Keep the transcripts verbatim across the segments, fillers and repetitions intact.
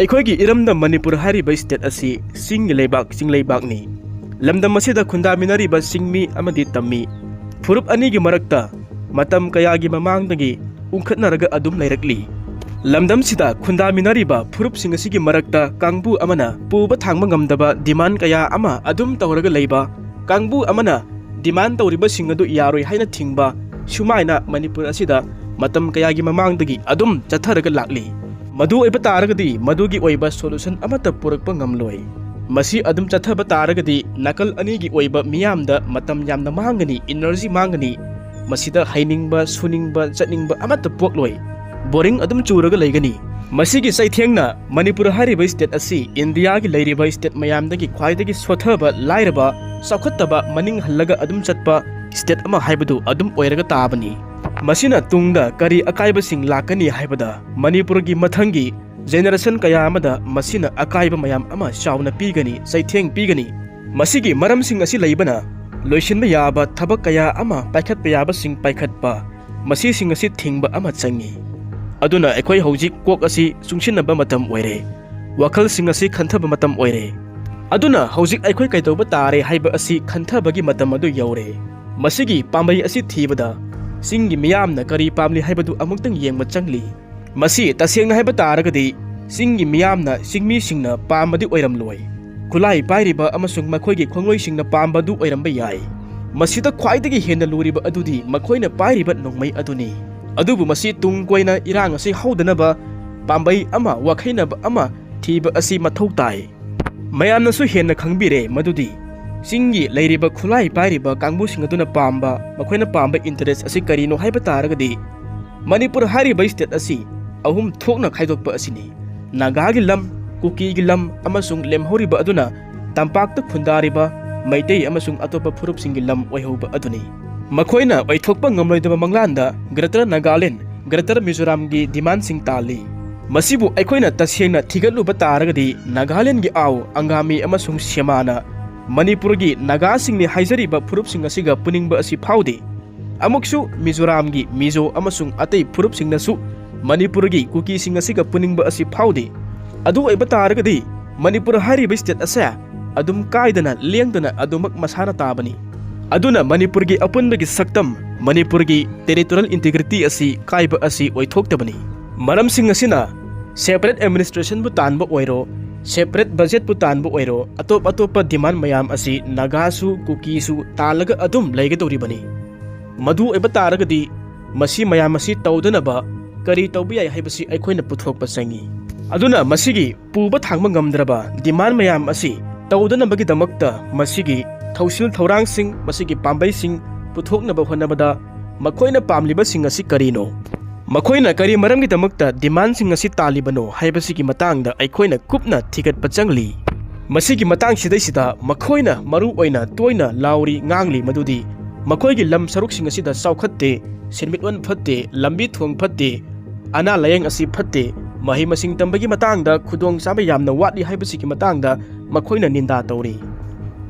ꯑꯩꯈꯣꯏꯒꯤ ꯏꯔꯝꯗꯝ ꯃꯅꯤꯄꯨꯔ ꯍꯥꯏꯔꯤꯕ ꯁ꯭ꯇꯦꯠ ꯑꯁꯤ ꯆꯤꯡꯒꯤ ꯂꯩꯕꯥꯛ, ꯆꯤꯡꯂꯩꯕꯥꯛꯅꯤ꯫ ꯂꯝꯗꯝ ꯑꯁꯤꯗ ꯈꯨꯟꯗꯥꯃꯤꯟꯅꯔꯤꯕ ꯆꯤꯡꯃꯤ ꯑꯃꯗꯤ ꯇꯝꯃꯤ ꯐꯨꯔꯨꯞ ꯑꯅꯤꯒꯤ ꯃꯔꯛꯇ ꯃꯇꯝ ꯀꯌꯥꯒꯤ ꯃꯃꯥꯡꯗꯒꯤ ꯎꯪꯈꯠꯅꯔꯒ ꯑꯗꯨꯝ ꯂꯩꯔꯛꯂꯤ꯫ ꯂꯝꯗꯝꯁꯤꯗ ꯈꯨꯟꯗꯥꯃꯤꯟꯅꯔꯤꯕ ꯐꯨꯔꯨꯞꯁꯤꯡ ꯑꯁꯤꯒꯤ ꯃꯔꯛꯇ ꯀꯥꯡꯕꯨ ꯑꯃꯅ ꯄꯨꯕ ꯊꯥꯡꯕ ꯉꯝꯗꯕ ꯗꯤꯃꯥꯟ ꯀꯌꯥ ꯑꯃ ꯑꯗꯨꯝ ꯇꯧꯔꯒ ꯂꯩꯕ, ꯀꯥꯡꯕꯨ ꯑꯃꯅ ꯗꯤꯃꯥꯟ ꯇꯧꯔꯤꯕꯁꯤꯡ ꯑꯗꯨ ꯌꯥꯔꯣꯏ ꯍꯥꯏꯅ ꯊꯤꯡꯕ, ꯁꯨꯃꯥꯏꯅ ꯃꯅꯤꯄꯨꯔ ꯑꯁꯤꯗ ꯃꯇꯝ ꯀꯌꯥꯒꯤ ꯃꯃꯥꯡꯗꯒꯤ ꯑꯗꯨꯝ ꯆꯠꯊꯔꯒ ꯂꯥꯛꯂꯤ꯫ ꯃꯗꯨ ꯑꯣꯏꯕ ꯇꯥꯔꯒꯗꯤ ꯃꯗꯨꯒꯤ ꯑꯣꯏꯕ ꯁꯣꯂꯨꯁꯟ ꯑꯃꯠꯇ ꯄꯨꯔꯛꯄ ꯉꯝꯂꯣꯏ꯫ ꯃꯁꯤ ꯑꯗꯨꯝ ꯆꯠꯊꯕ ꯇꯥꯔꯒꯗꯤ ꯅꯥꯀꯜ ꯑꯅꯤꯒꯤ ꯑꯣꯏꯕ ꯃꯤꯌꯥꯝꯗ ꯃꯇꯝ ꯌꯥꯝꯅ ꯃꯥꯡꯒꯅꯤ, ꯏꯅꯔꯖꯤ ꯃꯥꯡꯒꯅꯤ꯫ ꯃꯁꯤꯗ ꯍꯩꯅꯤꯡꯕ, ꯁꯨꯅꯤꯡꯕ, ꯆꯠꯅꯤꯡꯕ ꯑꯃꯠꯇ ꯄꯣꯛꯂꯣꯏ꯫ ꯕꯣꯔꯤꯡ ꯑꯗꯨꯝ ꯆꯨꯔꯒ ꯂꯩꯒꯅꯤ꯫ ꯃꯁꯤꯒꯤ ꯆꯩꯊꯦꯡꯅ ꯃꯅꯤꯄꯨꯔ ꯍꯥꯏꯔꯤꯕ ꯁ꯭ꯇꯦꯠ ꯑꯁꯤ ꯏꯟꯗꯤꯌꯥꯒꯤ ꯂꯩꯔꯤꯕ ꯁ꯭ꯇꯦꯠ ꯃꯌꯥꯝꯗꯒꯤ ꯈ꯭ꯋꯥꯏꯗꯒꯤ ꯁꯣꯠꯊꯕ, ꯂꯥꯏꯔꯕ, ꯆꯥꯎꯈꯠꯇꯕ, ꯃꯅꯤꯡ ꯍꯜꯂꯒ ꯑꯗꯨꯝ ꯆꯠꯄ ꯁ꯭ꯇꯦꯠ ꯑꯃ ꯍꯥꯏꯕꯗꯨ ꯑꯗꯨꯝ ꯑꯣꯏꯔꯒ ꯇꯥꯕꯅꯤ꯫ ꯃꯁꯤꯅ ꯇꯨꯡꯗ ꯀꯔꯤ ꯑꯀꯥꯏꯕꯁꯤꯡ ꯂꯥꯛꯀꯅꯤ ꯍꯥꯏꯕꯗ, ꯃꯅꯤꯄꯨꯔꯒꯤ ꯃꯊꯪꯒꯤ ꯖꯦꯅꯦꯔꯦꯁꯟ ꯀꯌꯥ ꯑꯃꯗ ꯃꯁꯤꯅ ꯑꯀꯥꯏꯕ ꯃꯌꯥꯝ ꯑꯃ ꯆꯥꯎꯅ ꯄꯤꯒꯅꯤ, ꯆꯩꯊꯦꯡ ꯄꯤꯒꯅꯤ꯫ ꯃꯁꯤꯒꯤ ꯃꯔꯝꯁꯤꯡ ꯑꯁꯤ ꯂꯩꯕꯅ ꯂꯣꯏꯁꯤꯟꯕ ꯌꯥꯕ ꯊꯕꯛ ꯀꯌꯥ ꯑꯃ ꯄꯥꯏꯈꯠꯄ ꯌꯥꯕꯁꯤꯡ ꯄꯥꯏꯈꯠꯄ, ꯃꯁꯤꯁꯤꯡ ꯑꯁꯤ ꯊꯤꯡꯕ ꯑꯃ ꯆꯪꯏ꯫ ꯑꯗꯨꯅ ꯑꯩꯈꯣꯏ ꯍꯧꯖꯤꯛ ꯀꯣꯛ ꯑꯁꯤ ꯆꯨꯡꯁꯤꯟꯅꯕ ꯃꯇꯝ ꯑꯣꯏꯔꯦ, ꯋꯥꯈꯜꯁꯤꯡ ꯑꯁꯤ ꯈꯟꯊꯕ ꯃꯇꯝ ꯑꯣꯏꯔꯦ꯫ ꯑꯗꯨꯅ ꯍꯧꯖꯤꯛ ꯑꯩꯈꯣꯏ ꯀꯩꯗꯧꯕ ꯇꯥꯔꯦ ꯍꯥꯏꯕ ꯑꯁꯤ ꯈꯟꯊꯕꯒꯤ ꯃꯇꯝ ꯑꯗꯨ ꯌꯧꯔꯦ꯫ ꯃꯁꯤꯒꯤ ꯄꯥꯝꯕꯩ ꯑꯁꯤ ꯊꯤꯕꯗ ꯆꯤꯡꯒꯤ ꯃꯤꯌꯥꯝꯅ ꯀꯔꯤ ꯄꯥꯝꯂꯤ ꯍꯥꯏꯕꯗꯨ ꯑꯃꯨꯛꯇꯪ ꯌꯦꯡꯕ ꯆꯪꯂꯤ꯫ ꯃꯁꯤ ꯇꯁꯦꯡꯅ ꯍꯥꯏꯕ ꯇꯥꯔꯒꯗꯤ ꯆꯤꯡꯒꯤ ꯃꯤꯌꯥꯝꯅ, ꯆꯤꯡꯃꯤꯁꯤꯡꯅ ꯄꯥꯝꯕꯗꯤ ꯑꯣꯏꯔꯝꯂꯣꯏ꯫ ꯈꯨꯠꯂꯥꯏ ꯄꯥꯏꯔꯤꯕ ꯑꯃꯁꯨꯡ ꯃꯈꯣꯏꯒꯤ ꯈꯣꯡꯂꯣꯏꯁꯤꯡꯅ ꯄꯥꯝꯕꯗꯨ ꯑꯣꯏꯔꯝꯕ ꯌꯥꯏ꯫ ꯃꯁꯤꯗ ꯈ꯭ꯋꯥꯏꯗꯒꯤ ꯍꯦꯟꯅ ꯂꯨꯔꯤꯕ ꯑꯗꯨꯗꯤ ꯃꯈꯣꯏꯅ ꯄꯥꯏꯔꯤꯕ ꯅꯣꯡꯃꯩ ꯑꯗꯨꯅꯤ꯫ ꯑꯗꯨꯕꯨ ꯃꯁꯤ ꯇꯨꯡ ꯀꯣꯏꯅ ꯏꯔꯥꯡ ꯑꯁꯤ ꯍꯧꯗꯅꯕ ꯄꯥꯝꯕꯩ ꯑꯃ, ꯋꯥꯈꯩꯅꯕ ꯑꯃ ꯊꯤꯕ ꯑꯁꯤ ꯃꯊꯧ ꯇꯥꯏ꯫ ꯃꯌꯥꯝꯅꯁꯨ ꯍꯦꯟꯅ ꯈꯪꯕꯤꯔꯦ ꯃꯗꯨꯗꯤ ꯆꯤꯡꯒꯤ ꯂꯩꯔꯤꯕ ꯈꯨꯠꯂꯥꯏ ꯄꯥꯏꯔꯤꯕ ꯀꯥꯡꯕꯨꯁꯤꯡ ꯑꯗꯨꯅ ꯄꯥꯝꯕ, ꯃꯈꯣꯏꯅ ꯄꯥꯝꯕ ꯏꯟꯇꯔꯦꯁ ꯑꯁꯤ ꯀꯔꯤꯅꯣ ꯍꯥꯏꯕ ꯇꯥꯔꯒꯗꯤ, ꯃꯅꯤꯄꯨꯔ ꯍꯥꯏꯔꯤꯕ ꯁ꯭ꯇꯦꯠ ꯑꯁꯤ ꯑꯍꯨꯝ ꯊꯣꯛꯅ ꯈꯥꯏꯗꯣꯛꯄ ꯑꯁꯤꯅꯤ꯫ ꯅꯥꯒꯥꯒꯤ ꯂꯝ, ꯀꯨꯀꯤꯒꯤ ꯂꯝ ꯑꯃꯁꯨꯡ ꯂꯦꯝꯍꯧꯔꯤꯕ ꯑꯗꯨꯅ ꯇꯝꯄꯥꯛꯇ ꯈꯨꯟꯗꯥꯔꯤꯕ ꯃꯩꯇꯩ ꯑꯃꯁꯨꯡ ꯑꯇꯣꯞꯄ ꯐꯨꯔꯨꯞꯁꯤꯡꯒꯤ ꯂꯝ ꯑꯣꯏꯍꯧꯕ ꯑꯗꯨꯅꯤ꯫ ꯃꯈꯣꯏꯅ ꯑꯣꯏꯊꯣꯛꯄ ꯉꯝꯂꯣꯏꯗꯕ ꯃꯪꯂꯥꯟꯗ ꯒ꯭ꯔꯦꯇꯔ ꯅꯥꯒꯥꯂꯦꯟ, ꯒ꯭ꯔꯦꯇꯔ ꯃꯤꯖꯣꯔꯥꯝꯒꯤ ꯗꯤꯃꯥꯟꯁꯤꯡ ꯇꯥꯜꯂꯤ꯫ ꯃꯁꯤꯕꯨ ꯑꯩꯈꯣꯏꯅ ꯇꯁꯦꯡꯅ ꯊꯤꯒꯠꯂꯨꯕ ꯇꯥꯔꯒꯗꯤ ꯅꯥꯒꯥꯂꯦꯟꯒꯤ ꯑꯥꯎ, ꯑꯪꯒꯥꯃꯤ ꯑꯃꯁꯨꯡ ꯁꯦꯃꯥꯅ ꯃꯅꯤꯄꯨꯔꯒꯤ ꯅꯥꯒꯥꯁꯤꯡꯅꯤ ꯍꯥꯏꯖꯔꯤꯕ ꯐꯨꯔꯨꯞꯁꯤꯡ ꯑꯁꯤꯒ ꯄꯨꯅꯤꯡꯕ ꯑꯁꯤ ꯐꯥꯎꯗꯦ꯫ ꯑꯃꯨꯛꯁꯨ ꯃꯤꯖꯣꯔꯥꯝꯒꯤ ꯃꯤꯖꯣ ꯑꯃꯁꯨꯡ ꯑꯇꯩ ꯐꯨꯔꯨꯞꯁꯤꯡꯅꯁꯨ ꯃꯅꯤꯄꯨꯔꯒꯤ ꯀꯨꯀꯤꯁꯤꯡ ꯑꯁꯤꯒ ꯄꯨꯅꯤꯡꯕ ꯑꯁꯤ ꯐꯥꯎꯗꯦ꯫ ꯑꯗꯨ ꯑꯣꯏꯕ ꯇꯥꯔꯒꯗꯤ ꯃꯅꯤꯄꯨꯔ ꯍꯥꯏꯔꯤꯕ state ꯑꯁꯦ ꯑꯗꯨꯝ ꯀꯥꯏꯗꯅ ꯂꯦꯡꯗꯅ ꯑꯗꯨꯃꯛ ꯃꯁꯥꯅ ꯇꯥꯕꯅꯤ꯫ ꯑꯗꯨꯅ ꯃꯅꯤꯄꯨꯔꯒꯤ ꯑꯄꯨꯟꯕꯒꯤ ꯁꯛꯇꯝ, ꯃꯅꯤꯄꯨꯔꯒꯤ territorial integrity ꯑꯁꯤ ꯀꯥꯏꯕ ꯑꯁꯤ ꯑꯣꯏꯊꯣꯛꯇꯕꯅꯤ꯫ ꯃꯔꯝꯁꯤꯡ ꯑꯁꯤꯅ separate administrationꯕꯨ ꯇꯥꯟꯕ ꯑꯣꯏꯔꯣ, separate budgetꯄꯨ ꯇꯥꯟꯕ ꯑꯣꯏꯔꯣ, ꯑꯇꯣꯞ ꯑꯇꯣꯞꯄ demand ꯃꯌꯥꯝ ꯑꯁꯤ ꯅꯥꯒꯥꯁꯨ ꯀꯨꯀꯤꯁꯨ ꯇꯥꯜꯂꯒ ꯑꯗꯨꯝ ꯂꯩꯒꯗꯧꯔꯤꯕꯅꯤ꯫ ꯃꯗꯨ ꯑꯣꯏꯕ ꯇꯥꯔꯒꯗꯤ ꯃꯁꯤ ꯃꯌꯥꯝ ꯑꯁꯤ ꯇꯧꯗꯅꯕ ꯀꯔꯤ ꯇꯧꯕ ꯌꯥꯏ ꯍꯥꯏꯕꯁꯤ ꯑꯩꯈꯣꯏꯅ ꯄꯨꯊꯣꯛꯄ ꯆꯪꯏ꯫ ꯑꯗꯨꯅ ꯃꯁꯤꯒꯤ ꯄꯨꯕ ꯊꯥꯡꯕ ꯉꯝꯗ꯭ꯔꯕ demand ꯃꯌꯥꯝ ꯑꯁꯤ ꯇꯧꯗꯅꯕꯒꯤꯗꯃꯛꯇ ꯃꯁꯤꯒꯤ ꯊꯧꯁꯤꯜ ꯊꯧꯔꯥꯡꯁꯤꯡ, ꯃꯁꯤꯒꯤ ꯄꯥꯝꯕꯩꯁꯤꯡ ꯄꯨꯊꯣꯛꯅꯕ ꯍꯣꯠꯅꯕꯗ ꯃꯈꯣꯏꯅ ꯄꯥꯝꯂꯤꯕꯁꯤꯡ ꯑꯁꯤ ꯀꯔꯤꯅꯣ? ꯃꯈꯣꯏꯅ ꯀꯔꯤ ꯃꯔꯝꯒꯤꯗꯃꯛꯇ demandꯁꯤꯡ ꯑꯁꯤ ꯇꯥꯜꯂꯤꯕꯅꯣ ꯍꯥꯏꯕꯁꯤꯒꯤ ꯃꯇꯥꯡꯗ ꯑꯩꯈꯣꯏꯅ ꯀꯨꯞꯅ ꯊꯤꯒꯠꯄ ꯆꯪꯂꯤ꯫ ꯃꯁꯤꯒꯤ ꯃꯇꯥꯡꯁꯤꯗꯩꯁꯤꯗ ꯃꯈꯣꯏꯅ ꯃꯔꯨ ꯑꯣꯏꯅ ꯇꯣꯏꯅ ꯂꯥꯎꯔꯤ ꯉꯥꯡꯂꯤ ꯃꯗꯨꯗꯤ ꯃꯈꯣꯏꯒꯤ ꯂꯝ ꯁꯔꯨꯛꯁꯤꯡ ꯑꯁꯤꯗ ꯆꯥꯎꯈꯠꯇꯦ, ꯁꯦꯟꯃꯤꯠꯂꯣꯟ ꯐꯠꯇꯦ, ꯂꯝꯕꯤ ꯊꯣꯡ ꯐꯠꯇꯦ, ꯑꯅꯥ ꯂꯥꯌꯦꯡ ꯑꯁꯤ ꯐꯠꯇꯦ, ꯃꯍꯩ ꯃꯁꯤꯡ ꯇꯝꯕꯒꯤ ꯃꯇꯥꯡꯗ ꯈꯨꯗꯣꯡꯆꯥꯕ ꯌꯥꯝꯅ ꯋꯥꯠꯂꯤ ꯍꯥꯏꯕꯁꯤꯒꯤ ꯃꯇꯥꯡꯗ ꯃꯈꯣꯏꯅ ꯅꯤꯟꯗꯥ ꯇꯧꯔꯤ꯫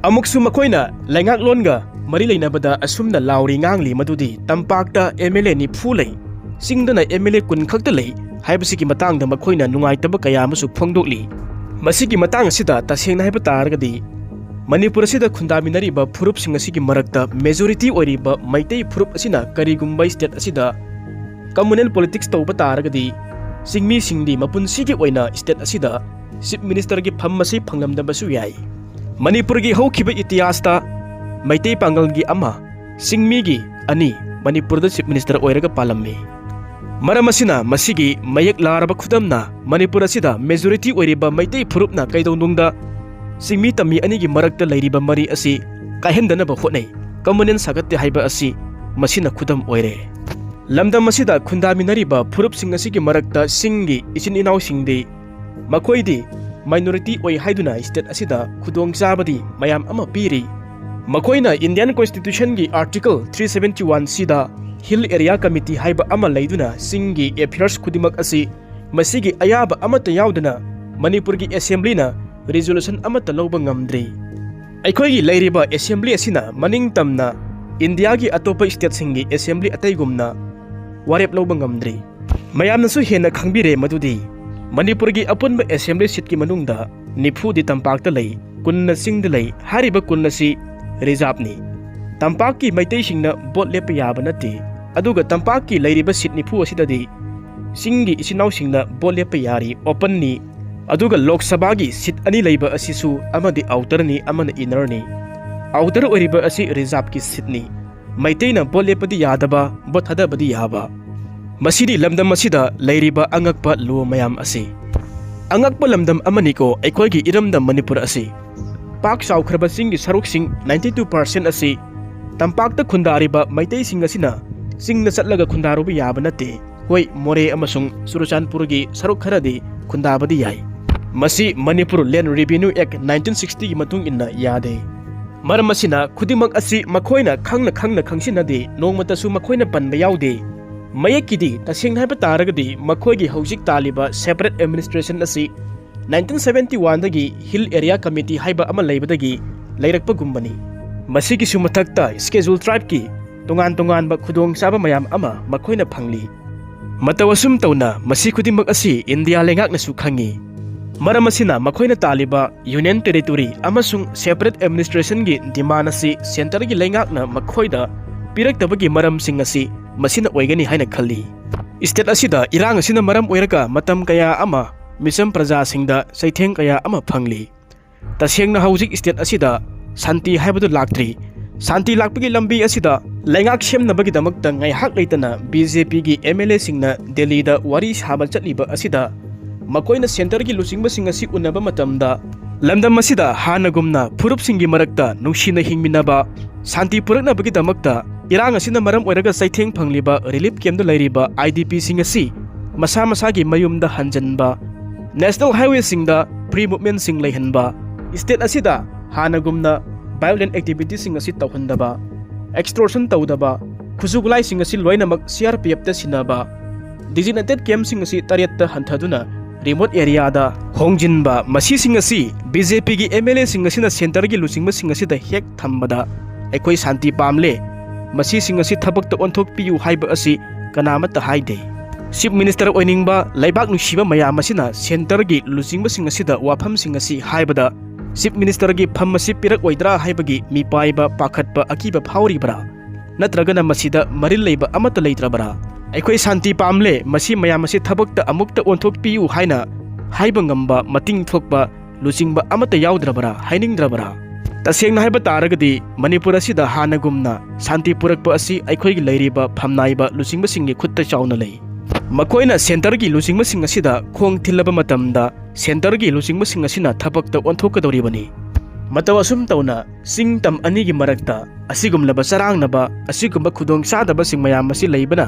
ꯑꯃꯨꯛꯁꯨ ꯃꯈꯣꯏꯅ ꯂꯩꯉꯥꯛꯂꯣꯟꯒ ꯃꯔꯤ ꯂꯩꯅꯕꯗ ꯑꯁꯨꯝꯅ ꯂꯥꯎꯔꯤ ꯉꯥꯡꯂꯤ ꯃꯗꯨꯗꯤ ꯇꯝꯄꯥꯛꯇ MLA ꯅꯤꯐꯨ ꯂꯩ, ꯆꯤꯡꯗꯅ MLA ꯀꯨꯟ ꯈꯛꯇ ꯂꯩ ꯍꯥꯏꯕꯁꯤꯒꯤ ꯃꯇꯥꯡꯗ ꯃꯈꯣꯏꯅ ꯅꯨꯡꯉꯥꯏꯇꯕ ꯀꯌꯥ ꯑꯃꯁꯨ ꯐꯣꯡꯗꯣꯛꯂꯤ꯫ ꯃꯁꯤꯒꯤ ꯃꯇꯥꯡ ꯑꯁꯤꯗ ꯇꯁꯦꯡꯅ ꯍꯥꯏꯕ ꯇꯥꯔꯒꯗꯤ ꯃꯅꯤꯄꯨꯔ ꯑꯁꯤꯗ ꯈꯨꯟꯗꯥꯃꯤꯟꯅꯔꯤꯕ ꯐꯨꯔꯨꯞꯁꯤꯡ ꯑꯁꯤꯒꯤ ꯃꯔꯛꯇ majority ꯑꯣꯏꯔꯤꯕ ꯃꯩꯇꯩ ꯐꯨꯔꯨꯞ ꯑꯁꯤꯅ ꯀꯔꯤꯒꯨꯝꯕ state ꯑꯁꯤꯗ communal politics ꯇꯧꯕ ꯇꯥꯔꯒꯗꯤ ꯆꯤꯡꯃꯤꯁꯤꯡꯗꯤ ꯃꯄꯨꯟꯁꯤꯒꯤ ꯑꯣꯏꯅ state ꯑꯁꯤꯗ chief ministerꯒꯤ ꯐꯝ ꯑꯁꯤ ꯐꯪꯂꯝꯗꯕꯁꯨ ꯌꯥꯏ꯫ ꯃꯅꯤꯄꯨꯔꯒꯤ ꯍꯧꯈꯤꯕ ꯏꯇꯤꯍꯥꯁꯇ ꯃꯩꯇꯩ ꯄꯥꯉꯜꯒꯤ ꯑꯃ, ꯆꯤꯡꯃꯤꯒꯤ ꯑꯅꯤ ꯃꯅꯤꯄꯨꯔꯗ chief minister ꯑꯣꯏꯔꯒ ꯄꯥꯜꯂꯝꯃꯤ꯫ ꯃꯔꯝ ꯑꯁꯤꯅ ꯃꯁꯤꯒꯤ ꯃꯌꯦꯛ ꯂꯥꯔꯕ ꯈꯨꯗꯝꯅ ꯃꯅꯤꯄꯨꯔ ꯑꯁꯤꯗ majority ꯑꯣꯏꯔꯤꯕ ꯃꯩꯇꯩ ꯐꯨꯔꯨꯞꯅ ꯀꯩꯗꯧꯅꯨꯡꯗ ꯆꯤꯡꯃꯤ ꯇꯝꯃꯤ ꯑꯅꯤꯒꯤ ꯃꯔꯛꯇ ꯂꯩꯔꯤꯕ ꯃꯔꯤ ꯑꯁꯤ ꯀꯥꯏꯍꯟꯗꯅꯕ ꯍꯣꯠꯅꯩ, communal ꯁꯥꯒꯠꯇꯦ ꯍꯥꯏꯕ ꯑꯁꯤ ꯃꯁꯤꯅ ꯈꯨꯗꯝ ꯑꯣꯏꯔꯦ꯫ ꯂꯝꯗꯝ ꯑꯁꯤꯗ ꯈꯨꯟꯗꯥꯃꯤꯟꯅꯔꯤꯕ ꯐꯨꯔꯨꯞꯁꯤꯡ ꯑꯁꯤꯒꯤ ꯃꯔꯛꯇ ꯆꯤꯡꯒꯤ ꯏꯆꯤꯟ ꯏꯅꯥꯎꯁꯤꯡꯗꯤ ꯃꯈꯣꯏꯗꯤ minority ꯑꯣꯏ ꯍꯥꯏꯗꯨꯅ state ꯑꯁꯤꯗ ꯈꯨꯗꯣꯡꯆꯥꯕꯗꯤ ꯃꯌꯥꯝ ꯑꯃ ꯄꯤꯔꯤ꯫ ꯃꯈꯣꯏꯅ Indian Constitutionꯒꯤ Article three seventy one Cꯗ Hill Area Committee ꯍꯥꯏꯕ ꯑꯃ ꯂꯩꯗꯨꯅ ꯆꯤꯡꯒꯤ affairs ꯈꯨꯗꯤꯡꯃꯛ ꯑꯁꯤ ꯃꯁꯤꯒꯤ ꯑꯌꯥꯕ ꯑꯃꯠꯇ ꯌꯥꯎꯗꯅ ꯃꯅꯤꯄꯨꯔꯒꯤ assemblyꯅ resolution ꯑꯃꯠꯇ ꯂꯧꯕ ꯉꯝꯗ꯭ꯔꯤ꯫ ꯑꯩꯈꯣꯏꯒꯤ ꯂꯩꯔꯤꯕ assembly ꯑꯁꯤꯅ ꯃꯅꯤꯡ ꯇꯝꯅ ꯏꯟꯗꯤꯌꯥꯒꯤ ꯑꯇꯣꯞꯄ stateꯁꯤꯡꯒꯤ assembly ꯑꯇꯩꯒꯨꯝꯅ ꯋꯥꯔꯦꯞ ꯂꯧꯕ ꯉꯝꯗ꯭ꯔꯤ꯫ ꯃꯌꯥꯝꯅꯁꯨ ꯍꯦꯟꯅ ꯈꯪꯕꯤꯔꯦ ꯃꯗꯨꯗꯤ ꯃꯅꯤꯄꯨꯔꯒꯤ ꯑꯄꯨꯟꯕ assembly seatꯀꯤ ꯃꯅꯨꯡꯗ ꯅꯤꯐꯨꯗꯤ ꯇꯝꯄꯥꯛꯇ ꯂꯩ, ꯀꯨꯟꯅ ꯆꯤꯡꯗ ꯂꯩ꯫ ꯍꯥꯏꯔꯤꯕ ꯀꯨꯟ ꯑꯁꯤ reserveꯅꯤ꯫ ꯇꯝꯄꯥꯛꯀꯤ ꯃꯩꯇꯩꯁꯤꯡꯅ vote ꯂꯦꯞꯄ ꯌꯥꯕ ꯅꯠꯇꯦ꯫ ꯑꯗꯨꯒ ꯇꯝꯄꯥꯛꯀꯤ ꯂꯩꯔꯤꯕ seat ꯅꯤꯐꯨ ꯑꯁꯤꯗꯗꯤ ꯆꯤꯡꯒꯤ ꯏꯆꯤꯟ ꯏꯅꯥꯎꯁꯤꯡꯅ vote ꯂꯦꯞꯄ ꯌꯥꯔꯤ, openꯅꯤ꯫ ꯑꯗꯨꯒ ꯂꯣꯛ ꯁꯚꯥꯒꯤ seat ꯑꯅꯤ ꯂꯩꯕ ꯑꯁꯤꯁꯨ ꯑꯃꯗꯤ outerꯅꯤ, ꯑꯃꯅ innerꯅꯤ꯫ Outer ꯑꯣꯏꯔꯤꯕ ꯑꯁꯤ reserveꯀꯤ seatꯅꯤ꯫ ꯃꯩꯇꯩꯅ vote ꯂꯦꯞꯄꯗꯤ ꯌꯥꯗꯕ, vote ꯊꯥꯗꯕꯗꯤ ꯌꯥꯕ꯫ ꯃꯁꯤꯗꯤ ꯂꯝꯗꯝ ꯑꯁꯤꯗ ꯂꯩꯔꯤꯕ ꯑꯉꯛꯄ ꯂꯣ ꯃꯌꯥꯝ ꯑꯁꯤ꯫ ꯑꯉꯛꯄ ꯂꯝꯗꯝ ꯑꯃꯅꯤꯀꯣ ꯑꯩꯈꯣꯏꯒꯤ ꯏꯔꯝꯗꯝ ꯃꯅꯤꯄꯨꯔ ꯑꯁꯤ꯫ ꯄꯥꯛ ꯆꯥꯎꯈ꯭ꯔꯕ ꯆꯤꯡꯒꯤ ꯁꯔꯨꯛꯁꯤꯡ ninety two percent ꯑꯁꯤ ꯇꯝꯄꯥꯛꯇ ꯈꯨꯟꯗꯥꯔꯤꯕ ꯃꯩꯇꯩꯁꯤꯡ ꯑꯁꯤꯅ ꯆꯤꯡꯗ ꯆꯠꯂꯒ ꯈꯨꯟꯗꯥꯔꯨꯕ ꯌꯥꯕ ꯅꯠꯇꯦ꯫ ꯍꯣꯏ, ꯃꯣꯔꯦ ꯑꯃꯁꯨꯡ ꯆꯨꯔꯆꯥꯟꯄꯨꯔꯒꯤ ꯁꯔꯨꯛ ꯈꯔꯗꯤ ꯈꯨꯟꯗꯥꯕꯗꯤ ꯌꯥꯏ꯫ ꯃꯁꯤ Manipur Land Revenue Act nineteen sixtyꯒꯤ ꯃꯇꯨꯡ ꯏꯟꯅ ꯌꯥꯗꯦ꯫ ꯃꯔꯝ ꯑꯁꯤꯅ ꯈꯨꯗꯤꯡꯃꯛ ꯑꯁꯤ ꯃꯈꯣꯏꯅ ꯈꯪꯅ ꯈꯪꯅ ꯈꯪꯁꯤꯟꯅꯗꯦ, ꯅꯣꯡꯃꯇꯁꯨ ꯃꯈꯣꯏꯅ ꯄꯟꯕ ꯌꯥꯎꯗꯦ꯫ ꯃꯌꯦꯛꯀꯤꯗꯤ ꯇꯁꯦꯡꯅ ꯍꯥꯏꯕ ꯇꯥꯔꯒꯗꯤ ꯃꯈꯣꯏꯒꯤ ꯍꯧꯖꯤꯛ ꯇꯥꯜꯂꯤꯕ separate administration ꯑꯁꯤ nineteen seventy oneꯗꯒꯤ Hill Area Committee ꯍꯥꯏꯕ ꯑꯃ ꯂꯩꯕꯗꯒꯤ ꯂꯩꯔꯛꯄꯒꯨꯝꯕꯅꯤ꯫ ꯃꯁꯤꯒꯤꯁꯨ ꯃꯊꯛꯇ Scheduled Tribeꯀꯤ ꯇꯣꯉꯥꯟ ꯇꯣꯉꯥꯟꯕ ꯈꯨꯗꯣꯡꯆꯥꯕ ꯃꯌꯥꯝ ꯑꯃ ꯃꯈꯣꯏꯅ ꯐꯪꯂꯤ꯫ ꯃꯇꯧ ꯑꯁꯨꯝ ꯇꯧꯅ ꯃꯁꯤ ꯈꯨꯗꯤꯡꯃꯛ ꯑꯁꯤ ꯏꯟꯗꯤꯌꯥ ꯂꯩꯉꯥꯛꯅꯁꯨ ꯈꯪꯏ꯫ ꯃꯔꯝ ꯑꯁꯤꯅ ꯃꯈꯣꯏꯅ ꯇꯥꯜꯂꯤꯕ Union Territory ꯑꯃꯁꯨꯡ separate administrationꯒꯤ demand ꯑꯁꯤ centreꯒꯤ ꯂꯩꯉꯥꯛꯅ ꯃꯈꯣꯏꯗ ꯄꯤꯔꯛꯇꯕꯒꯤ ꯃꯔꯝꯁꯤꯡ ꯑꯁꯤ ꯃꯁꯤꯅ ꯑꯣꯏꯒꯅꯤ ꯍꯥꯏꯅ ꯈꯜꯂꯤ꯫ State ꯑꯁꯤꯗ ꯏꯔꯥꯡ ꯑꯁꯤꯅ ꯃꯔꯝ ꯑꯣꯏꯔꯒ ꯃꯇꯝ ꯀꯌꯥ ꯑꯃ ꯃꯤꯆꯝ ꯄ꯭ꯔꯖꯥꯁꯤꯡꯗ ꯆꯩꯊꯦꯡ ꯀꯌꯥ ꯑꯃ ꯐꯪꯂꯤ꯫ ꯇꯁꯦꯡꯅ ꯍꯧꯖꯤꯛ state ꯑꯁꯤꯗ ꯁꯥꯟꯇꯤ ꯍꯥꯏꯕꯗꯨ ꯂꯥꯛꯇ꯭ꯔꯤ꯫ ꯁꯥꯟꯇꯤ ꯂꯥꯛꯄꯒꯤ ꯂꯝꯕꯤ ꯑꯁꯤꯗ ꯂꯩꯉꯥꯛ ꯁꯦꯝꯅꯕꯒꯤꯗꯃꯛꯇ ꯉꯥꯏꯍꯥꯛ ꯂꯩꯇꯅ BJPꯒꯤ MLAꯁꯤꯡꯅ ꯗꯦꯜꯂꯤꯗ ꯋꯥꯔꯤ ꯁꯥꯕ ꯆꯠꯂꯤꯕ ꯑꯁꯤꯗ ꯃꯈꯣꯏꯅ centreꯒꯤ ꯂꯨꯆꯤꯡꯕꯁꯤꯡ ꯑꯁꯤ ꯎꯅꯕ ꯃꯇꯝꯗ ꯂꯝꯗꯝ ꯑꯁꯤꯗ ꯍꯥꯟꯅꯒꯨꯝꯅ ꯐꯨꯔꯨꯞꯁꯤꯡꯒꯤ ꯃꯔꯛꯇ ꯅꯨꯡꯁꯤꯅ ꯍꯤꯡꯃꯤꯟꯅꯕ, ꯁꯥꯟꯇꯤ ꯄꯨꯔꯛꯅꯕꯒꯤꯗꯃꯛꯇ ꯏꯔꯥꯡ ꯑꯁꯤꯅ ꯃꯔꯝ ꯑꯣꯏꯔꯒ ꯆꯩꯊꯦꯡ ꯐꯪꯂꯤꯕ relief campꯇ ꯂꯩꯔꯤꯕ IDPꯁꯤꯡ ꯑꯁꯤ ꯃꯁꯥ ꯃꯁꯥꯒꯤ ꯃꯌꯨꯝꯗ ꯍꯟꯖꯤꯟꯕ, national highwayꯁꯤꯡꯗ free movementꯁꯤꯡ ꯂꯩꯍꯟꯕ, state ꯑꯁꯤꯗ ꯍꯥꯟꯅꯒꯨꯝꯅ violent activityꯁꯤꯡ ꯑꯁꯤ ꯇꯧꯍꯟꯗꯕ, extortion ꯇꯧꯗꯕ, ꯈꯨꯠꯁꯨ ꯈꯨꯠꯂꯥꯏꯁꯤꯡ ꯑꯁꯤ ꯂꯣꯏꯅꯃꯛ CRPFꯇ ꯁꯤꯟꯅꯕ, designated campꯁꯤꯡ ꯑꯁꯤ ꯇꯔꯦꯠꯇ ꯍꯟꯊꯗꯨꯅ remote areaꯗ ꯍꯣꯡꯖꯤꯟꯕ, ꯃꯁꯤꯁꯤꯡ ꯑꯁꯤ BJPꯒꯤ MLAꯁꯤꯡ ꯑꯁꯤꯅ centreꯒꯤ ꯂꯨꯆꯤꯡꯕꯁꯤꯡ ꯑꯁꯤꯗ ꯍꯦꯛ ꯊꯝꯕꯗ ꯑꯩꯈꯣꯏ ꯁꯥꯟꯇꯤ ꯄꯥꯝꯂꯦ, ꯃꯁꯤꯁꯤꯡ ꯑꯁꯤ ꯊꯕꯛꯇ ꯑꯣꯟꯊꯣꯛꯄꯤꯌꯨ ꯍꯥꯏꯕ ꯑꯁꯤ ꯀꯅꯥꯃꯠꯇ ꯍꯥꯏꯗꯦ꯫ Chief Minister ꯑꯣꯏꯅꯤꯡꯕ ꯂꯩꯕꯥꯛ ꯅꯨꯡꯁꯤꯕ ꯃꯌꯥꯝ ꯑꯁꯤꯅ centreꯒꯤ ꯂꯨꯆꯤꯡꯕꯁꯤꯡ ꯑꯁꯤꯗ ꯋꯥꯐꯝꯁꯤꯡ ꯑꯁꯤ ꯍꯥꯏꯕꯗ Chief Ministerꯒꯤ ꯐꯝ ꯑꯁꯤ ꯄꯤꯔꯛꯑꯣꯏꯗ꯭ꯔꯥ ꯍꯥꯏꯕꯒꯤ ꯃꯤꯄꯥꯏꯕ, ꯄꯥꯈꯠꯄ, ꯑꯀꯤꯕ ꯐꯥꯎꯔꯤꯕ꯭ꯔꯥ? ꯅꯠꯇ꯭ꯔꯒꯅ ꯃꯁꯤꯗ ꯃꯔꯤꯜ ꯂꯩꯕ ꯑꯃꯠꯇ ꯂꯩꯇ꯭ꯔꯕ꯭ꯔꯥ? ꯑꯩꯈꯣꯏ ꯁꯥꯟꯇꯤ ꯄꯥꯝꯂꯦ, ꯃꯁꯤ ꯃꯌꯥꯝ ꯑꯁꯤ ꯊꯕꯛꯇ ꯑꯃꯨꯛꯇ ꯑꯣꯟꯊꯣꯛꯄꯤꯌꯨ ꯍꯥꯏꯅ ꯍꯥꯏꯕ ꯉꯝꯕ, ꯃꯇꯤꯡ ꯊꯣꯛꯄ ꯂꯨꯆꯤꯡꯕ ꯑꯃꯠꯇ ꯌꯥꯎꯗ꯭ꯔꯕ꯭ꯔꯥ, ꯍꯥꯏꯅꯤꯡꯗ꯭ꯔꯕ꯭ꯔꯥ? ꯇꯁꯦꯡꯅ ꯍꯥꯏꯕ ꯇꯥꯔꯒꯗꯤ ꯃꯅꯤꯄꯨꯔ ꯑꯁꯤꯗ ꯍꯥꯟꯅꯒꯨꯝꯅ ꯁꯥꯟꯇꯤ ꯄꯨꯔꯛꯄ ꯑꯁꯤ ꯑꯩꯈꯣꯏꯒꯤ ꯂꯩꯔꯤꯕ ꯐꯝꯅꯥꯏꯕ ꯂꯨꯆꯤꯡꯕꯁꯤꯡꯒꯤ ꯈꯨꯠꯇ ꯆꯥꯎꯅ ꯂꯩ꯫ ꯃꯈꯣꯏꯅ centreꯒꯤ ꯂꯨꯆꯤꯡꯕꯁꯤꯡ ꯑꯁꯤꯗ ꯈꯣꯡ ꯊꯤꯜꯂꯕ ꯃꯇꯝꯗ centreꯒꯤ ꯂꯨꯆꯤꯡꯕꯁꯤꯡ ꯑꯁꯤꯅ ꯊꯕꯛꯇ ꯑꯣꯟꯊꯣꯛꯀꯗꯧꯔꯤꯕꯅꯤ꯫ ꯃꯇꯧ ꯑꯁꯨꯝ ꯇꯧꯅ ꯆꯤꯡ ꯇꯝ ꯑꯅꯤꯒꯤ ꯃꯔꯛꯇ ꯑꯁꯤꯒꯨꯝꯂꯕ ꯆꯔꯥꯡꯅꯕ, ꯑꯁꯤꯒꯨꯝꯕ ꯈꯨꯗꯣꯡ ꯆꯥꯗꯕꯁꯤꯡ ꯃꯌꯥꯝ ꯑꯁꯤ ꯂꯩꯕꯅ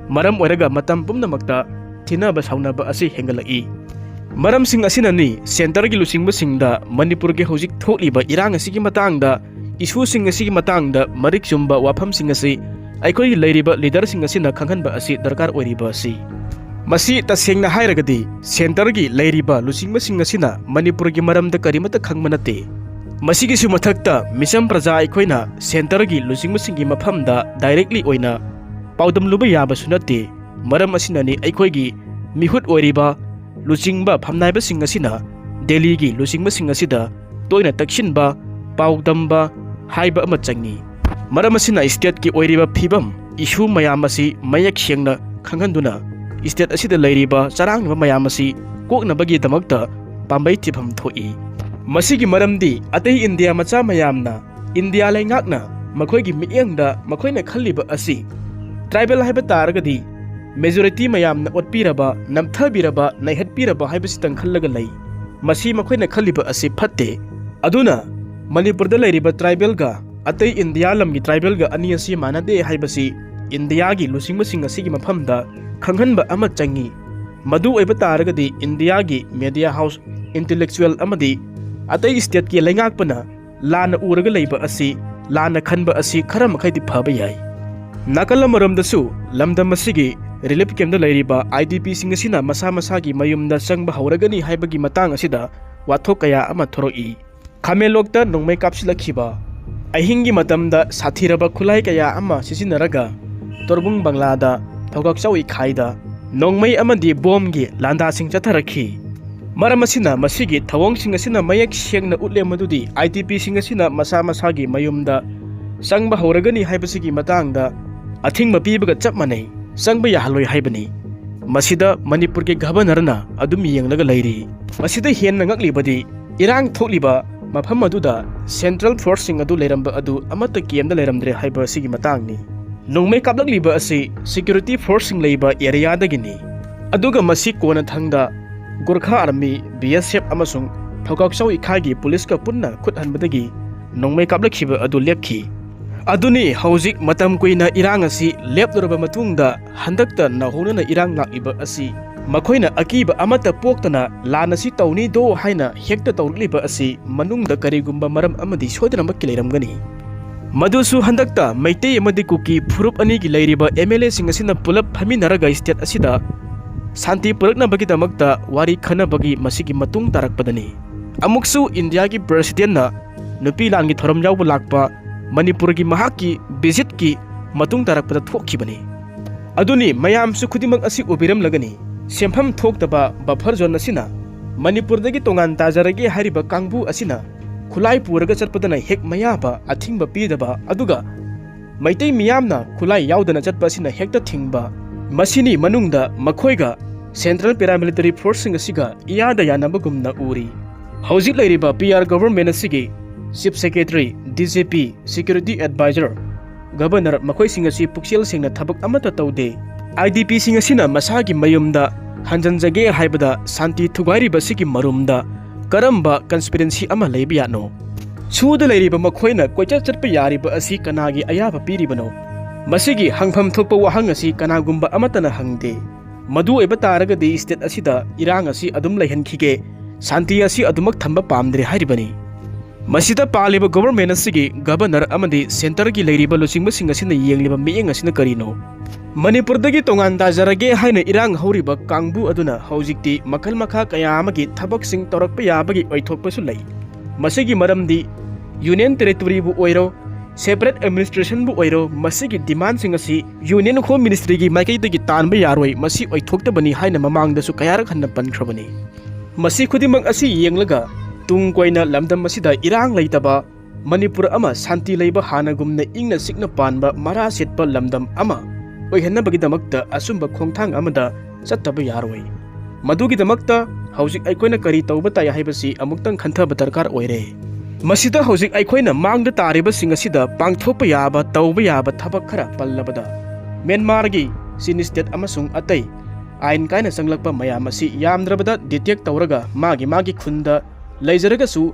ꯃꯔꯝ ꯑꯣꯏꯔꯒ ꯃꯇꯝ ꯄꯨꯝꯅꯃꯛꯇ ꯊꯤꯅꯕ ꯁꯥꯎꯅꯕ ꯑꯁꯤ ꯍꯦꯟꯒꯠꯂꯛꯏ꯫ ꯃꯔꯝꯁꯤꯡ ꯑꯁꯤꯅꯅꯤ centreꯒꯤ ꯂꯨꯆꯤꯡꯕꯁꯤꯡꯗ ꯃꯅꯤꯄꯨꯔꯒꯤ ꯍꯧꯖꯤꯛ ꯊꯣꯛꯂꯤꯕ ꯏꯔꯥꯡ ꯑꯁꯤꯒꯤ ꯃꯇꯥꯡꯗ, issueꯁꯤꯡ ꯑꯁꯤꯒꯤ ꯃꯇꯥꯡꯗ ꯃꯔꯤꯛ ꯆꯨꯝꯕ ꯋꯥꯐꯝꯁꯤꯡ ꯑꯁꯤ ꯑꯩꯈꯣꯏꯒꯤ ꯂꯩꯔꯤꯕ leaderꯁꯤꯡ ꯑꯁꯤꯅ ꯈꯪꯍꯟꯕ ꯑꯁꯤ ꯗꯔꯀꯥꯔ ꯑꯣꯏꯔꯤꯕ ꯑꯁꯤ꯫ ꯃꯁꯤ ꯇꯁꯦꯡꯅ ꯍꯥꯏꯔꯒꯗꯤ centreꯒꯤ ꯂꯩꯔꯤꯕ ꯂꯨꯆꯤꯡꯕꯁꯤꯡ ꯑꯁꯤꯅ ꯃꯅꯤꯄꯨꯔꯒꯤ ꯃꯔꯝꯗ ꯀꯔꯤꯃꯠꯇ ꯈꯪꯕ ꯅꯠꯇꯦ꯫ ꯃꯁꯤꯒꯤꯁꯨ ꯃꯊꯛꯇ ꯃꯤꯆꯝ ꯄ꯭ꯔꯖꯥ ꯑꯩꯈꯣꯏꯅ centreꯒꯤ ꯂꯨꯆꯤꯡꯕꯁꯤꯡꯒꯤ ꯃꯐꯝꯗ directly ꯑꯣꯏꯅ ꯄꯥꯎꯗꯝꯂꯨꯕ ꯌꯥꯕꯁꯨ ꯅꯠꯇꯦ꯫ ꯃꯔꯝ ꯑꯁꯤꯅꯅꯤ ꯑꯩꯈꯣꯏꯒꯤ ꯃꯤꯍꯨꯠ ꯑꯣꯏꯔꯤꯕ ꯂꯨꯆꯤꯡꯕ ꯐꯝꯅꯥꯏꯕꯁꯤꯡ ꯑꯁꯤꯅ ꯗꯦꯜꯂꯤꯒꯤ ꯂꯨꯆꯤꯡꯕꯁꯤꯡ ꯑꯁꯤꯗ ꯇꯣꯏꯅ ꯇꯛꯁꯤꯟꯕ, ꯄꯥꯎꯗꯝꯕ ꯍꯥꯏꯕ ꯑꯃ ꯆꯪꯏ꯫ ꯃꯔꯝ ꯑꯁꯤꯅ stateꯀꯤ ꯑꯣꯏꯔꯤꯕ ꯐꯤꯕꯝ, issue ꯃꯌꯥꯝ ꯑꯁꯤ ꯃꯌꯦꯛ ꯁꯦꯡꯅ ꯈꯪꯍꯟꯗꯨꯅ state ꯑꯁꯤꯗ ꯂꯩꯔꯤꯕ ꯆꯔꯥꯡꯅꯕ ꯃꯌꯥꯝ ꯑꯁꯤ ꯀꯣꯛꯅꯕꯒꯤꯗꯃꯛꯇ ꯄꯥꯝꯕꯩ ꯊꯤꯐꯝ ꯊꯣꯛꯏ꯫ ꯃꯁꯤꯒꯤ ꯃꯔꯝꯗꯤ ꯑꯇꯩ ꯏꯟꯗꯤꯌꯥ ꯃꯆꯥ ꯃꯌꯥꯝꯅ ꯏꯟꯗꯤꯌꯥ ꯂꯩꯉꯥꯛꯅ ꯃꯈꯣꯏꯒꯤ ꯃꯤꯠꯌꯦꯡꯗ ꯃꯈꯣꯏꯅ ꯈꯜꯂꯤꯕ ꯑꯁꯤ tribal ꯍꯥꯏꯕ ꯇꯥꯔꯒꯗꯤ majority ꯃꯌꯥꯝꯅ ꯑꯣꯠꯄꯤꯔꯕ, ꯅꯝꯊꯕꯤꯔꯕ, ꯅꯩꯍꯠꯄꯤꯔꯕ ꯍꯥꯏꯕꯁꯤꯇꯪ ꯈꯜꯂꯒ ꯂꯩ꯫ ꯃꯁꯤ ꯃꯈꯣꯏꯅ ꯈꯜꯂꯤꯕ ꯑꯁꯤ ꯐꯠꯇꯦ꯫ ꯑꯗꯨꯅ ꯃꯅꯤꯄꯨꯔꯗ ꯂꯩꯔꯤꯕ tribalꯒ ꯑꯇꯩ ꯏꯟꯗꯤꯌꯥ ꯂꯝꯒꯤ tribalꯒ ꯑꯅꯤ ꯑꯁꯤ ꯃꯥꯟꯅꯗꯦ ꯍꯥꯏꯕꯁꯤ ꯏꯟꯗꯤꯌꯥꯒꯤ ꯂꯨꯆꯤꯡꯕꯁꯤꯡ ꯑꯁꯤꯒꯤ ꯃꯐꯝꯗ ꯈꯪꯍꯟꯕ ꯑꯃ ꯆꯪꯏ꯫ ꯃꯗꯨ ꯑꯣꯏꯕ ꯇꯥꯔꯒꯗꯤ ꯏꯟꯗꯤꯌꯥꯒꯤ media house, intellectual ꯑꯃꯗꯤ ꯑꯇꯩ stateꯀꯤ ꯂꯩꯉꯥꯛꯄꯅ ꯂꯥꯟꯅ ꯎꯔꯒ ꯂꯩꯕ ꯑꯁꯤ, ꯂꯥꯟꯅ ꯈꯟꯕ ꯑꯁꯤ ꯈꯔ ꯃꯈꯩꯗꯤ ꯐꯕ ꯌꯥꯏ꯫ ꯅꯥꯀꯜ ꯑꯃꯔꯣꯝꯗꯁꯨ ꯂꯝꯗꯝ ꯑꯁꯤꯒꯤ relief campꯇ ꯂꯩꯔꯤꯕ IDPꯁꯤꯡ ꯑꯁꯤꯅ ꯃꯁꯥ ꯃꯁꯥꯒꯤ ꯃꯌꯨꯝꯗ ꯆꯪꯕ ꯍꯧꯔꯒꯅꯤ ꯍꯥꯏꯕꯒꯤ ꯃꯇꯥꯡ ꯑꯁꯤꯗ ꯋꯥꯊꯣꯛ ꯀꯌꯥ ꯑꯃ ꯊꯣꯔꯛꯏ꯫ ꯈꯥꯃꯦꯟꯂꯣꯛꯇ ꯅꯣꯡꯃꯩ ꯀꯥꯞꯁꯤꯜꯂꯛꯈꯤꯕ, ꯑꯍꯤꯡꯒꯤ ꯃꯇꯝꯗ ꯁꯥꯊꯤꯔꯕ ꯈꯨꯠꯂꯥꯏ ꯀꯌꯥ ꯑꯃ ꯁꯤꯖꯤꯟꯅꯔꯒ ꯇꯣꯔꯕꯨꯡ ꯕꯪꯂꯥꯗ ꯊꯧꯒꯥꯛꯆꯥꯎ ꯏꯈꯥꯏꯗ ꯅꯣꯡꯃꯩ ꯑꯃꯗꯤ ꯕꯣꯝꯒꯤ ꯂꯥꯟꯗꯥꯁꯤꯡ ꯆꯠꯊꯔꯛꯈꯤ꯫ ꯃꯔꯝ ꯑꯁꯤꯅ, ꯃꯁꯤꯒꯤ ꯊꯧꯑꯣꯡꯁꯤꯡ ꯑꯁꯤꯅ ꯃꯌꯦꯛ ꯁꯦꯡꯅ ꯎꯠꯂꯦ ꯃꯗꯨꯗꯤ IDPꯁꯤꯡ ꯑꯁꯤꯅ ꯃꯁꯥ ꯃꯁꯥꯒꯤ ꯃꯌꯨꯝꯗ ꯆꯪꯕ ꯍꯧꯔꯒꯅꯤ ꯍꯥꯏꯕꯁꯤꯒꯤ ꯃꯇꯥꯡꯗ ꯑꯊꯤꯡꯕ ꯄꯤꯕꯒ ꯆꯞ ꯃꯥꯟꯅꯩ, ꯆꯪꯕ ꯌꯥꯍꯜꯂꯣꯏ ꯍꯥꯏꯕꯅꯤ꯫ ꯃꯁꯤꯗ ꯃꯅꯤꯄꯨꯔꯒꯤ ꯒꯚꯔꯅꯔꯅ ꯑꯗꯨꯝ ꯌꯦꯡꯂꯒ ꯂꯩꯔꯤ꯫ ꯃꯁꯤꯗ ꯍꯦꯟꯅ ꯉꯛꯂꯤꯕꯗꯤ, ꯏꯔꯥꯡ ꯊꯣꯛꯂꯤꯕ ꯃꯐꯝ ꯑꯗꯨꯗ ꯁꯦꯟꯇ꯭ꯔꯦꯜ ꯐꯣꯔꯁꯁꯤꯡ ꯑꯗꯨ ꯂꯩꯔꯝꯕ ꯑꯗꯨ ꯑꯃꯠꯇ ꯀꯦꯝꯗ ꯂꯩꯔꯝꯗ꯭ꯔꯦ ꯍꯥꯏꯕ ꯑꯁꯤꯒꯤ ꯃꯇꯥꯡꯅꯤ꯫ ꯅꯣꯡꯃꯩ ꯀꯥꯞꯂꯛꯂꯤꯕ ꯑꯁꯤ ꯁꯦꯀ꯭ꯌꯨꯔꯤꯇꯤ ꯐꯣꯔꯁꯁꯤꯡ ꯂꯩꯕ ꯑꯦꯔꯤꯌꯥꯗꯒꯤꯅꯤ꯫ ꯑꯗꯨꯒ ꯃꯁꯤ ꯀꯣꯟꯅꯊꯪꯗ ꯒꯣꯔꯈꯥ ꯑꯥꯔꯃꯤ, BSF ꯑꯃꯁꯨꯡ ꯊꯧꯀꯥꯛꯆꯧ ꯏꯈꯥꯒꯤ ꯄꯨꯂꯤꯁꯀ ꯄꯨꯟꯅ ꯈꯨꯠ ꯍꯟꯕꯗꯒꯤ ꯅꯣꯡꯃꯩ ꯀꯥꯞꯂꯛꯈꯤꯕ ꯑꯗꯨ ꯂꯦꯞꯈꯤ꯫ ꯑꯗꯨꯅꯤ ꯍꯧꯖꯤꯛ ꯃꯇꯝ ꯀꯨꯏꯅ ꯏꯔꯥꯡ ꯑꯁꯤ ꯂꯦꯞꯂꯨꯔꯕ ꯃꯇꯨꯡꯗ ꯍꯟꯗꯛꯇ ꯅꯧꯍꯧꯅꯅ ꯏꯔꯥꯡ ꯂꯥꯛꯂꯤꯕ ꯑꯁꯤ꯫ ꯃꯈꯣꯏꯅ ꯑꯀꯤꯕ ꯑꯃꯠꯇ ꯄꯣꯛꯇꯅ ꯂꯥꯟ ꯑꯁꯤ ꯇꯧꯅꯤꯗꯣ ꯍꯥꯏꯅ ꯍꯦꯛꯇ ꯇꯧꯔꯛꯂꯤꯕ ꯑꯁꯤ ꯃꯅꯨꯡꯗ ꯀꯔꯤꯒꯨꯝꯕ ꯃꯔꯝ ꯑꯃꯗꯤ ꯁꯣꯏꯗꯅꯃꯛꯀꯤ ꯂꯩꯔꯝꯒꯅꯤ꯫ ꯃꯗꯨꯁꯨ ꯍꯟꯗꯛꯇ ꯃꯩꯇꯩ ꯑꯃꯗꯤ ꯀꯨꯀꯤ ꯐꯨꯔꯨꯞ ꯑꯅꯤꯒꯤ ꯂꯩꯔꯤꯕ MLAꯁꯤꯡ ꯑꯁꯤꯅ ꯄꯨꯂꯞ ꯐꯝꯃꯤꯟꯅꯔꯒ ꯁ꯭ꯇꯦꯠ ꯑꯁꯤꯗ ꯁꯥꯟꯇꯤ ꯄꯨꯔꯛꯅꯕꯒꯤꯗꯃꯛꯇ ꯋꯥꯔꯤ ꯈꯟꯅꯕꯒꯤ ꯃꯁꯤꯒꯤ ꯃꯇꯨꯡ ꯇꯥꯔꯛꯄꯗꯅꯤ꯫ ꯑꯃꯨꯛꯁꯨ ꯏꯟꯗꯤꯌꯥꯒꯤ ꯄ꯭ꯔꯦꯁꯤꯗꯦꯟꯠꯅ ꯅꯨꯄꯤ ꯂꯥꯟꯒꯤ ꯊꯧꯔꯝ ꯌꯥꯎꯕ ꯂꯥꯛꯄ ꯃꯅꯤꯄꯨꯔꯒꯤ ꯃꯍꯥꯛꯀꯤ ꯚꯤꯖꯤꯠꯀꯤ ꯃꯇꯨꯡ ꯇꯥꯔꯛꯄꯗ ꯊꯣꯛꯈꯤꯕꯅꯤ꯫ ꯑꯗꯨꯅꯤ ꯃꯌꯥꯝꯁꯨ ꯈꯨꯗꯤꯡꯃꯛ ꯑꯁꯤ ꯎꯕꯤꯔꯝꯂꯒꯅꯤ꯫ ꯁꯦꯟꯐꯝ ꯊꯣꯛꯇꯕ ꯕꯐꯔ ꯖꯣꯟ ꯑꯁꯤꯅ ꯃꯅꯤꯄꯨꯔꯗꯒꯤ ꯇꯣꯉꯥꯟ ꯇꯥꯖꯔꯒꯦ ꯍꯥꯏꯔꯤꯕ ꯀꯥꯡꯕꯨ ꯑꯁꯤꯅ ꯈꯨꯠꯂꯥꯏ ꯄꯨꯔꯒ ꯆꯠꯄꯗꯅ ꯍꯦꯛ ꯃꯌꯥꯕ, ꯑꯊꯤꯡꯕ ꯄꯤꯗꯕ, ꯑꯗꯨꯒ ꯃꯩꯇꯩ ꯃꯤꯌꯥꯝꯅ ꯈꯨꯠꯂꯥꯏ ꯌꯥꯎꯗꯅ ꯆꯠꯄ ꯑꯁꯤꯅ ꯍꯦꯛꯇ ꯊꯤꯡꯕ꯫ ꯃꯁꯤꯅꯤ ꯃꯅꯨꯡꯗ ꯃꯈꯣꯏꯒ ꯁꯦꯟꯇ꯭ꯔꯦꯜ ꯄꯦꯔꯥꯃꯤꯂꯤꯇꯔꯤ ꯐꯣꯔꯁꯁꯤꯡ ꯑꯁꯤꯒ ꯏꯌꯥꯗ ꯌꯥꯅꯕꯒꯨꯝꯅ ꯎꯔꯤ꯫ ꯍꯧꯖꯤꯛ ꯂꯩꯔꯤꯕ PR ꯒꯣꯚꯔꯟꯃꯦꯟꯠ ꯑꯁꯤꯒꯤ chief secretary, DGP, security adviser, governor ꯃꯈꯣꯏꯁꯤꯡ ꯑꯁꯤ ꯄꯨꯛꯆꯦꯜ ꯁꯦꯡꯅ ꯊꯕꯛ ꯑꯃꯠꯇ ꯇꯧꯗꯦ꯫ IDPꯁꯤꯡ ꯑꯁꯤꯅ ꯃꯁꯥꯒꯤ ꯃꯌꯨꯝꯗ ꯍꯟꯖꯟꯖꯒꯦ ꯍꯥꯏꯕꯗ ꯁꯥꯟꯇꯤ ꯊꯨꯒꯥꯏꯔꯤꯕꯁꯤꯒꯤ ꯃꯔꯨꯝꯗ ꯀꯔꯝꯕ ꯀꯟꯁꯄꯤꯔꯦꯟꯁꯤ ꯑꯃ ꯂꯩꯕ ꯌꯥꯠꯅꯣ? ꯁꯨꯗ ꯂꯩꯔꯤꯕ ꯃꯈꯣꯏꯅ ꯀꯣꯏꯆꯠ ꯆꯠꯄ ꯌꯥꯔꯤꯕ ꯑꯁꯤ ꯀꯅꯥꯒꯤ ꯑꯌꯥꯕ ꯄꯤꯔꯤꯕꯅꯣ? ꯃꯁꯤꯒꯤ ꯍꯪꯐꯝ ꯊꯣꯛꯄ ꯋꯥꯍꯪ ꯑꯁꯤ ꯀꯅꯥꯒꯨꯝꯕ ꯑꯃꯠꯇꯅ ꯍꯪꯗꯦ꯫ ꯃꯗꯨ ꯑꯣꯏꯕ ꯇꯥꯔꯒꯗꯤ ꯁ꯭ꯇꯦꯠ ꯑꯁꯤꯗ ꯏꯔꯥꯡ ꯑꯁꯤ ꯑꯗꯨꯝ ꯂꯩꯍꯟꯈꯤꯒꯦ, ꯁꯥꯟꯇꯤ ꯑꯁꯤ ꯑꯗꯨꯃꯛ ꯊꯝꯕ ꯄꯥꯝꯗ꯭ꯔꯦ ꯍꯥꯏꯔꯤꯕꯅꯤ꯫ ꯃꯁꯤꯗ ꯄꯥꯜꯂꯤꯕ ꯒꯣꯚꯔꯟꯃꯦꯟꯠ ꯑꯁꯤꯒꯤ ꯒꯚꯔꯅꯔ ꯑꯃꯗꯤ ꯁꯦꯟꯇꯔꯒꯤ ꯂꯩꯔꯤꯕ ꯂꯨꯆꯤꯡꯕꯁꯤꯡ ꯑꯁꯤꯅ ꯌꯦꯡꯂꯤꯕ ꯃꯤꯠꯌꯦꯡ ꯑꯁꯤꯅ ꯀꯔꯤꯅꯣ? ꯃꯅꯤꯄꯨꯔꯗꯒꯤ ꯇꯣꯉꯥꯟ ꯇꯥꯖꯔꯒꯦ ꯍꯥꯏꯅ ꯏꯔꯥꯡ ꯍꯧꯔꯤꯕ ꯀꯥꯡꯕꯨ ꯑꯗꯨꯅ ꯍꯧꯖꯤꯛꯇꯤ ꯃꯈꯜ ꯃꯈꯥ ꯀꯌꯥ ꯑꯃꯒꯤ ꯊꯕꯛꯁꯤꯡ ꯇꯧꯔꯛꯄ ꯌꯥꯕꯒꯤ ꯑꯣꯏꯊꯣꯛꯄꯁꯨ ꯂꯩ꯫ ꯃꯁꯤꯒꯤ ꯃꯔꯝꯗꯤ ꯌꯨꯅꯤꯌꯟ ꯇꯦꯔꯤꯇꯣꯔꯤꯕꯨ ꯑꯣꯏꯔꯣ, separate administrationꯕꯨ ꯑꯣꯏꯔꯣ, ꯃꯁꯤꯒꯤ demandꯁꯤꯡ ꯑꯁꯤ Union Home Ministryꯒꯤ ꯃꯥꯏꯀꯩꯗꯒꯤ ꯇꯥꯟꯕ ꯌꯥꯔꯣꯏ, ꯃꯁꯤ ꯑꯣꯏꯊꯣꯛꯇꯕꯅꯤ ꯍꯥꯏꯅ ꯃꯃꯥꯡꯗꯁꯨ ꯀꯌꯥꯔꯛ ꯍꯟꯅ ꯄꯟꯈ꯭ꯔꯕꯅꯤ꯫ ꯃꯁꯤ ꯈꯨꯗꯤꯡꯃꯛ ꯑꯁꯤ ꯌꯦꯡꯂꯒ ꯇꯨꯡ ꯀꯣꯏꯅ ꯂꯝꯗꯝ ꯑꯁꯤꯗ ꯏꯔꯥꯡ ꯂꯩꯇꯕ, ꯃꯅꯤꯄꯨꯔ ꯑꯃ ꯁꯥꯟꯇꯤ ꯂꯩꯕ, ꯍꯥꯟꯅꯒꯨꯝꯅ ꯏꯪꯅ ꯆꯤꯛꯅ ꯄꯥꯟꯕ ꯃꯔꯥ ꯁꯦꯠꯄ ꯂꯝꯗꯝ ꯑꯃ ꯑꯣꯏꯍꯟꯅꯕꯒꯤꯗꯃꯛꯇ ꯑꯆꯨꯝꯕ ꯈꯣꯡꯊꯥꯡ ꯑꯃꯗ ꯆꯠꯇꯕ ꯌꯥꯔꯣꯏ꯫ ꯃꯗꯨꯒꯤꯗꯃꯛꯇ ꯍꯧꯖꯤꯛ ꯑꯩꯈꯣꯏꯅ ꯀꯔꯤ ꯇꯧꯕ ꯇꯥꯏ ꯍꯥꯏꯕꯁꯤ ꯑꯃꯨꯛꯇꯪ ꯈꯟꯊꯕ ꯗꯔꯀꯥꯔ ꯑꯣꯏꯔꯦ꯫ ꯃꯁꯤꯗ ꯍꯧꯖꯤꯛ ꯑꯩꯈꯣꯏꯅ ꯃꯥꯡꯗ ꯇꯥꯔꯤꯕꯁꯤꯡ ꯑꯁꯤꯗ ꯄꯥꯡꯊꯣꯛꯄ ꯌꯥꯕ, ꯇꯧꯕ ꯌꯥꯕ ꯊꯕꯛ ꯈꯔ ꯄꯜꯂꯕꯗ, ꯃ꯭ꯌꯥꯟꯃꯥꯔꯒꯤ ꯆꯤꯟ ꯁ꯭ꯇꯦꯠ ꯑꯃꯁꯨꯡ ꯑꯇꯩ ꯑꯥꯏꯟ ꯀꯥꯏꯅ ꯆꯪꯂꯛꯄ ꯃꯌꯥꯝ ꯑꯁꯤ ꯌꯥꯝꯗ꯭ꯔꯕꯗ detect ꯇꯧꯔꯒ ꯃꯥꯒꯤ ꯃꯥꯒꯤ ꯈꯨꯟꯗ ꯂꯩꯖꯔꯒꯁꯨ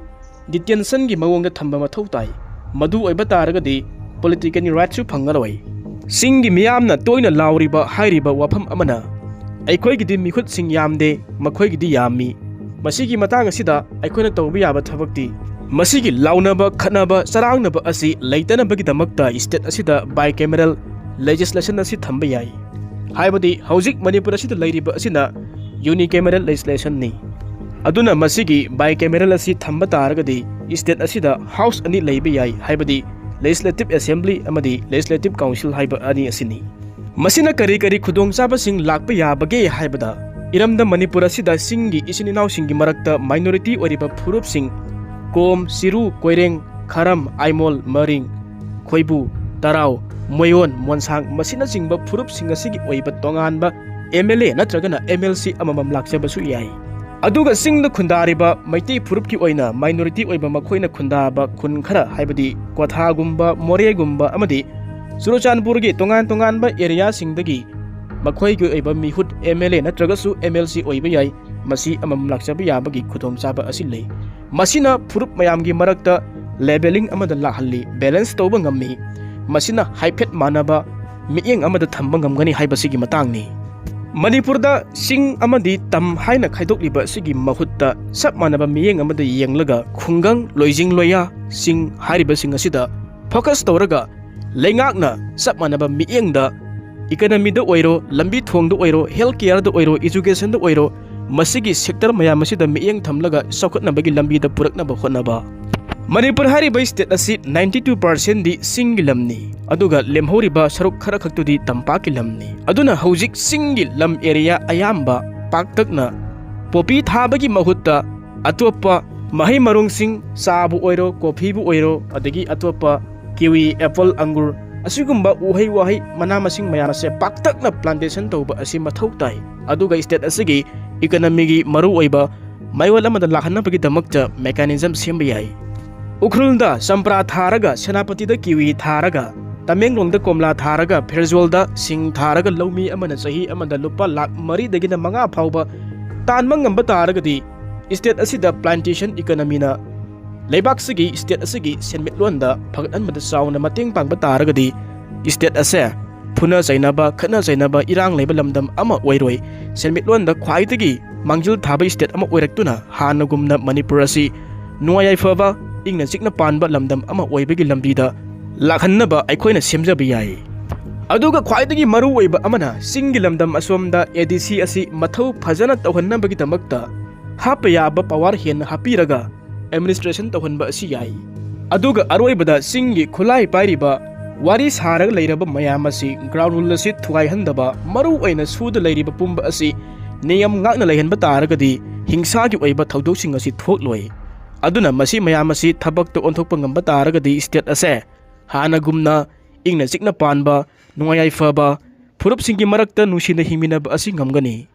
detentionꯒꯤ ꯃꯑꯣꯡꯗ ꯊꯝꯕ ꯃꯊꯧ ꯇꯥꯏ꯫ ꯃꯗꯨ ꯑꯣꯏꯕ ꯇꯥꯔꯒꯗꯤ political rightꯁꯨ ꯐꯪꯉꯔꯣꯏ꯫ ꯆꯤꯡꯒꯤ ꯃꯤꯌꯥꯝꯅ ꯇꯣꯏꯅ ꯂꯥꯎꯔꯤꯕ ꯍꯥꯏꯔꯤꯕ ꯋꯥꯐꯝ ꯑꯃꯅ, "ꯑꯩꯈꯣꯏꯒꯤꯗꯤ ꯃꯤꯍꯨꯠꯁꯤꯡ ꯌꯥꯝꯗꯦ, ꯃꯈꯣꯏꯒꯤꯗꯤ ꯌꯥꯝꯃꯤ"꯫ ꯃꯁꯤꯒꯤ ꯃꯇꯥꯡ ꯑꯁꯤꯗ ꯑꯩꯈꯣꯏꯅ ꯇꯧꯕ ꯌꯥꯕ ꯊꯕꯛꯇꯤ ꯃꯁꯤꯒꯤ ꯂꯥꯎꯅꯕ, ꯈꯠꯅꯕ, ꯆꯔꯥꯡꯅꯕ ꯑꯁꯤ ꯂꯩꯇꯅꯕꯒꯤꯗꯃꯛꯇ state ꯑꯁꯤꯗ bicameral legislation ꯑꯁꯤ ꯊꯝꯕ ꯌꯥꯏ꯫ ꯍꯥꯏꯕꯗꯤ ꯍꯧꯖꯤꯛ ꯃꯅꯤꯄꯨꯔ ꯑꯁꯤꯗ ꯂꯩꯔꯤꯕ ꯑꯁꯤꯅ unicameral legislationꯅꯤ꯫ ꯑꯗꯨꯅ ꯃꯁꯤꯒꯤ bicameral ꯑꯁꯤ ꯊꯝꯕ ꯇꯥꯔꯒꯗꯤ state ꯑꯁꯤꯗ house ꯑꯅꯤ ꯂꯩꯕ ꯌꯥꯏ, ꯍꯥꯏꯕꯗꯤ Legislative Assembly ꯑꯃꯗꯤ Legislative Council ꯍꯥꯏꯕ ꯑꯅꯤ ꯑꯁꯤꯅꯤ꯫ ꯃꯁꯤꯅ ꯀꯔꯤ ꯀꯔꯤ ꯈꯨꯗꯣꯡꯆꯥꯕꯁꯤꯡ ꯂꯥꯛꯄ ꯌꯥꯕꯒꯦ ꯍꯥꯏꯕꯗ, ꯏꯔꯝꯗꯝ ꯃꯅꯤꯄꯨꯔ ꯑꯁꯤꯗ ꯆꯤꯡꯒꯤ ꯏꯆꯤꯟ ꯏꯅꯥꯎꯁꯤꯡꯒꯤ ꯃꯔꯛꯇ minority ꯑꯣꯏꯔꯤꯕ ꯐꯨꯔꯨꯞꯁꯤꯡ, ꯀꯣꯝ, ꯆꯤꯔꯨ, ꯀꯣꯏꯔꯦꯡ, ꯈꯔꯝ, ꯑꯥꯏꯃꯣꯜ, ꯃꯔꯤꯡ, ꯈꯣꯏꯕꯨ, ꯇꯔꯥꯎ, ꯃꯣꯏꯌꯣꯟ, ꯃꯣꯟꯁꯥꯡ, ꯃꯁꯤꯅꯆꯤꯡꯕ ꯐꯨꯔꯨꯞꯁꯤꯡ ꯑꯁꯤꯒꯤ ꯑꯣꯏꯕ ꯇꯣꯉꯥꯟꯕ MLA ꯅꯠꯇ꯭ꯔꯒꯅ MLC ꯑꯃꯃꯝ ꯂꯥꯛꯆꯕꯁꯨ ꯌꯥꯏ꯫ ꯑꯗꯨꯒ ꯆꯤꯡꯗ ꯈꯨꯟꯗꯥꯔꯤꯕ ꯃꯩꯇꯩ ꯐꯨꯔꯨꯞꯀꯤ ꯑꯣꯏꯅ minority ꯑꯣꯏꯕ ꯃꯈꯣꯏꯅ ꯈꯨꯟꯗꯥꯕ ꯈꯨꯟ ꯈꯔ, ꯍꯥꯏꯕꯗꯤ ꯀ꯭ꯋꯥꯊꯥꯒꯨꯝꯕ, ꯃꯣꯔꯦꯒꯨꯝꯕ ꯑꯃꯗꯤ ꯆꯨꯔꯆꯥꯟꯄꯨꯔꯒꯤ ꯇꯣꯉꯥꯟ ꯇꯣꯉꯥꯟꯕ areaꯁꯤꯡꯗꯒꯤ ꯃꯈꯣꯏꯒꯤ ꯑꯣꯏꯕ ꯃꯤꯍꯨꯠ MLA ꯅꯠꯇ꯭ꯔꯒꯁꯨ MLC ꯑꯣꯏꯕ ꯌꯥꯏ꯫ ꯃꯁꯤ ꯑꯃꯃꯝ ꯂꯥꯛꯆꯕ ꯌꯥꯕꯒꯤ ꯈꯨꯗꯣꯡꯆꯥꯕ ꯑꯁꯤ ꯂꯩ꯫ ꯃꯁꯤꯅ ꯐꯨꯔꯨꯞ ꯃꯌꯥꯝꯒꯤ ꯃꯔꯛꯇ levelling ꯑꯃꯗ ꯂꯥꯛꯍꯜꯂꯤ, balance ꯇꯧꯕ ꯉꯝꯃꯤ꯫ ꯃꯁꯤꯅ ꯍꯥꯏꯐꯦꯠ ꯃꯥꯟꯅꯕ ꯃꯤꯠꯌꯦꯡ ꯑꯃꯗ ꯊꯝꯕ ꯉꯝꯒꯅꯤ ꯍꯥꯏꯕꯁꯤꯒꯤ ꯃꯇꯥꯡꯅꯤ꯫ ꯃꯅꯤꯄꯨꯔꯗ ꯆꯤꯡ ꯑꯃꯗꯤ ꯇꯝ ꯍꯥꯏꯅ ꯈꯥꯏꯗꯣꯛꯂꯤꯕ ꯑꯁꯤꯒꯤ ꯃꯍꯨꯠꯇ ꯆꯞ ꯃꯥꯟꯅꯕ ꯃꯤꯠꯌꯦꯡ ꯑꯃꯗ ꯌꯦꯡꯂꯒ ꯈꯨꯡꯒꯪ, ꯂꯣꯏꯖꯤꯡ ꯂꯣꯏꯌꯥ, ꯆꯤꯡ ꯍꯥꯏꯔꯤꯕꯁꯤꯡ ꯑꯁꯤꯗ focus ꯇꯧꯔꯒ ꯂꯩꯉꯥꯛꯅ ꯆꯞ ꯃꯥꯟꯅꯕ ꯃꯤꯠꯌꯦꯡꯗ economyꯗ ꯑꯣꯏꯔꯣ, ꯂꯝꯕꯤ ꯊꯣꯡꯗ ꯑꯣꯏꯔꯣ, health careꯗ ꯑꯣꯏꯔꯣ, educationꯗ ꯑꯣꯏꯔꯣ, ꯃꯁꯤꯒꯤ sector ꯃꯌꯥꯝ ꯑꯁꯤꯗ ꯃꯤꯠꯌꯦꯡ ꯊꯝꯂꯒ ꯆꯥꯎꯈꯠꯅꯕꯒꯤ ꯂꯝꯕꯤꯗ ꯄꯨꯔꯛꯅꯕ ꯍꯣꯠꯅꯕ꯫ ꯃꯅꯤꯄꯨꯔ ꯍꯥꯏꯔꯤꯕ ꯁ꯭ꯇꯦꯠ ꯑꯁꯤ ꯅꯥꯏꯟꯇꯤ ꯇꯨ ꯄꯥꯔꯁꯦꯟꯗꯤ ꯆꯤꯡꯒꯤ ꯂꯝꯅꯤ, ꯑꯗꯨꯒ ꯂꯦꯝꯍꯧꯔꯤꯕ ꯁꯔꯨꯛ ꯈꯔ ꯈꯛꯇꯨꯗꯤ ꯇꯝꯄꯥꯛꯀꯤ ꯂꯝꯅꯤ꯫ ꯑꯗꯨꯅ ꯍꯧꯖꯤꯛ ꯆꯤꯡꯒꯤ ꯂꯝ ꯑꯦꯔꯤꯌꯥ ꯑꯌꯥꯝꯕ ꯄꯥꯛꯇꯛꯅ ꯄꯣꯄꯤ ꯊꯥꯕꯒꯤ ꯃꯍꯨꯠꯇ ꯑꯇꯣꯞꯄ ꯃꯍꯩ ꯃꯔꯣꯡꯁꯤꯡ, ꯆꯥꯕꯨ ꯑꯣꯏꯔꯣ, ꯀꯣꯐꯤꯕꯨ ꯑꯣꯏꯔꯣ, ꯑꯗꯒꯤ ꯑꯇꯣꯞꯄ ꯀꯤꯋꯤ, ꯑꯦꯄꯜ, ꯑꯪꯒꯨꯔ, ꯑꯁꯤꯒꯨꯝꯕ ꯎꯍꯩ ꯋꯥꯍꯩ, ꯃꯅꯥ ꯃꯁꯤꯡ ꯃꯌꯥꯝ ꯑꯁꯦ ꯄꯥꯛꯇꯛꯅ ꯄ꯭ꯂꯥꯟꯇꯦꯁꯟ ꯇꯧꯕ ꯑꯁꯤ ꯃꯊꯧ ꯇꯥꯏ꯫ ꯑꯗꯨꯒ ꯁ꯭ꯇꯦꯠ ꯑꯁꯤꯒꯤ ꯏꯀꯣꯅꯣꯃꯤꯒꯤ ꯃꯔꯨꯑꯣꯏꯕ ꯃꯌꯣꯜ ꯑꯃꯗ ꯂꯥꯛꯍꯟꯅꯕꯒꯤꯗꯃꯛꯇ ꯃꯦꯀꯥꯅꯤꯖꯝ ꯁꯦꯝꯕ ꯌꯥꯏ꯫ ꯎꯈ꯭ꯔꯨꯜꯗ ꯆꯝꯄ꯭ꯔꯥ ꯊꯥꯔꯒ, ꯁꯦꯅꯥꯄꯇꯤꯗ ꯀꯤꯋꯤ ꯊꯥꯔꯒ, ꯇꯃꯦꯡꯂꯣꯡꯗ ꯀꯣꯝꯂꯥ ꯊꯥꯔꯒ, ꯐꯦꯔꯖꯣꯜꯗ ꯁꯤꯡ ꯊꯥꯔꯒ ꯂꯧꯃꯤ ꯑꯃꯅ ꯆꯍꯤ ꯑꯃꯗ ꯂꯨꯄꯥ ꯂꯥꯈ ꯃꯔꯤꯗꯒꯤꯅ ꯃꯉꯥ ꯐꯥꯎꯕ ꯇꯥꯟꯕ ꯉꯝꯕ ꯇꯥꯔꯒꯗꯤ, ꯁ꯭ꯇꯦꯠ ꯑꯁꯤꯗ ꯄ꯭ꯂꯥꯟꯇꯦꯁꯟ ꯏꯀꯣꯅꯣꯃꯤꯅ ꯂꯩꯕꯥꯛꯁꯤꯒꯤ, ꯁ꯭ꯇꯦꯠ ꯑꯁꯤꯒꯤ ꯁꯦꯟꯃꯤꯠꯂꯣꯟꯗ ꯐꯒꯠꯍꯟꯕꯗ ꯆꯥꯎꯅ ꯃꯇꯦꯡ ꯄꯥꯡꯕ ꯇꯥꯔꯒꯗꯤ, ꯁ꯭ꯇꯦꯠ ꯑꯁꯦ ꯐꯨꯅ ꯆꯩꯅꯕ, ꯈꯠꯅ ꯆꯩꯅꯕ, ꯏꯔꯥꯡ ꯂꯩꯕ ꯂꯝꯗꯝ ꯑꯃ ꯑꯣꯏꯔꯣꯏ꯫ ꯁꯦꯟꯃꯤꯠꯂꯣꯟꯗ ꯈ꯭ꯋꯥꯏꯗꯒꯤ ꯃꯥꯡꯖꯤꯜ ꯊꯥꯕ ꯁ꯭ꯇꯦꯠ ꯑꯃ ꯑꯣꯏꯔꯛꯇꯨꯅ ꯍꯥꯟꯅꯒꯨꯝꯅ ꯃꯅꯤꯄꯨꯔ ꯑꯁꯤ ꯅꯨꯡꯉꯥꯏ ꯌꯥꯏꯐꯕ, ꯏꯪꯅ ꯆꯤꯛꯅ ꯄꯥꯟꯕ ꯂꯝꯗꯝ ꯑꯃ ꯑꯣꯏꯕꯒꯤ ꯂꯝꯕꯤꯗ ꯂꯥꯛꯍꯟꯅꯕ ꯑꯩꯈꯣꯏꯅ ꯁꯦꯝꯖꯕ ꯌꯥꯏ꯫ ꯑꯗꯨꯒ ꯈ꯭ꯋꯥꯏꯗꯒꯤ ꯃꯔꯨ ꯑꯣꯏꯕ ꯑꯃꯅ, ꯆꯤꯡꯒꯤ ꯂꯝꯗꯝ ꯑꯁꯣꯝꯗ ꯑꯦ ꯗꯤ ꯁꯤ ꯑꯁꯤ ꯃꯊꯧ ꯐꯖꯅ ꯇꯧꯍꯟꯅꯕꯒꯤꯗꯃꯛꯇ ꯍꯥꯞꯄ ꯌꯥꯕ ꯄꯋꯥꯔ ꯍꯦꯟꯅ ꯍꯥꯞꯄꯤꯔꯒ ꯑꯦꯗꯃꯤꯅꯤꯁꯇ꯭ꯔꯦꯁꯟ ꯇꯧꯍꯟꯕ ꯑꯁꯤ ꯌꯥꯏ꯫ ꯑꯗꯨꯒ ꯑꯔꯣꯏꯕꯗ ꯆꯤꯡꯒꯤ ꯈꯨꯠꯂꯥꯏ ꯄꯥꯏꯔꯤꯕ, ꯋꯥꯔꯤ ꯁꯥꯔꯒ ꯂꯩꯔꯕ ꯃꯌꯥꯝ ꯑꯁꯤ, ꯒ꯭ꯔꯥꯎꯟ ꯔꯨꯜ ꯑꯁꯤ ꯊꯨꯒꯥꯏꯍꯟꯗꯕ, ꯃꯔꯨ ꯑꯣꯏꯅ ꯁꯨꯗ ꯂꯩꯔꯤꯕ ꯄꯨꯝꯕ ꯑꯁꯤ ꯅꯤꯌꯝ ꯉꯥꯛꯅ ꯂꯩꯍꯟꯕ ꯇꯥꯔꯒꯗꯤ ꯍꯤꯡꯁꯥꯒꯤ ꯑꯣꯏꯕ ꯊꯧꯗꯣꯛꯁꯤꯡ ꯑꯁꯤ ꯊꯣꯛꯂꯣꯏ꯫ ꯑꯗꯨꯅ ꯃꯁꯤ ꯃꯌꯥꯝ ꯑꯁꯤ ꯊꯕꯛꯇ ꯑꯣꯟꯊꯣꯛꯄ ꯉꯝꯕ ꯇꯥꯔꯒꯗꯤ ꯁ꯭ꯇꯦꯠ ꯑꯁꯦ ꯍꯥꯟꯅꯒꯨꯝꯅ ꯏꯪꯅ ꯆꯤꯛꯅ ꯄꯥꯟꯕ, ꯅꯨꯡꯉꯥꯏ ꯌꯥꯏꯐꯕ, ꯐꯨꯔꯨꯞꯁꯤꯡꯒꯤ ꯃꯔꯛꯇ ꯅꯨꯡꯁꯤꯅ ꯍꯤꯡꯃꯤꯟꯅꯕ ꯑꯁꯤ ꯉꯝꯒꯅꯤ꯫